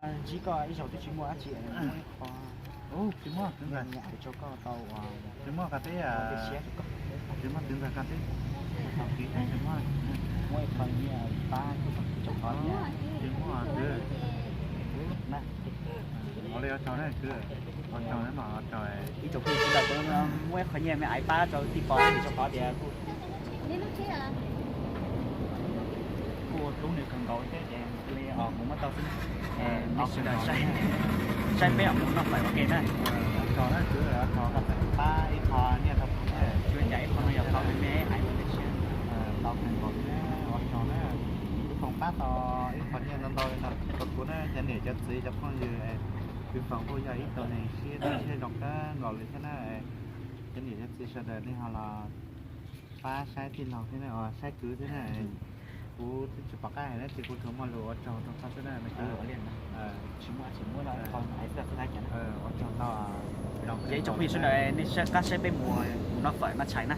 Ntsib koj ib zaug twb tsis muaj dab tsi, muaj ib qho, tsis muaj twv ntxawg, tsis muaj qhov teb, tsis muaj twv ntxawg qhov teb, tsis muaj, muaj ib qho nyiaj pab tsis muaj twv. Ua li ua tsaug na kwv, ua tsaug na, ua tsaug na mas ua tsaug. Ib tsoom phooj ywg sawv daws, muaj ib qho nyiaj me aiv pab rau tij Pov, rau qhov tias kuj hlub nws kawg nkaus thiab ces li os kuv muab tau xwb. Nej sawv daws saib peb mus noj fawm ua ke na. Ua tsaug na kwv, ua tsaug koj tseem pab ib qho nyiaj rau kuv thiab. Tsuas yog ib qho no yog tau me me aiv rau peb siab, tau kawg nkaus thiab, ua tsaug na. Kuv foom pab tau ib qho nyiaj ntau ntau li no rau kuv na, cov niam cov txiv cov phooj ywg. Kwv foom kuj yog ib tug neeg siab dawb siab zoo kawg nkaus li thiab na. Cov niam cov txiv sawv daws nej ho los pab saib tij laug thiab na, saib kwv thiab na. Kuv twb tsis pom qab hais dab tsi, kuv tsuas muaj lus ua tsaug rau koj xwb na. Ua tsaug ntau, ces ib tsoom phooj ywg sawv daws nej saib qab saib peb mus, mus noj fawm noj tshais na.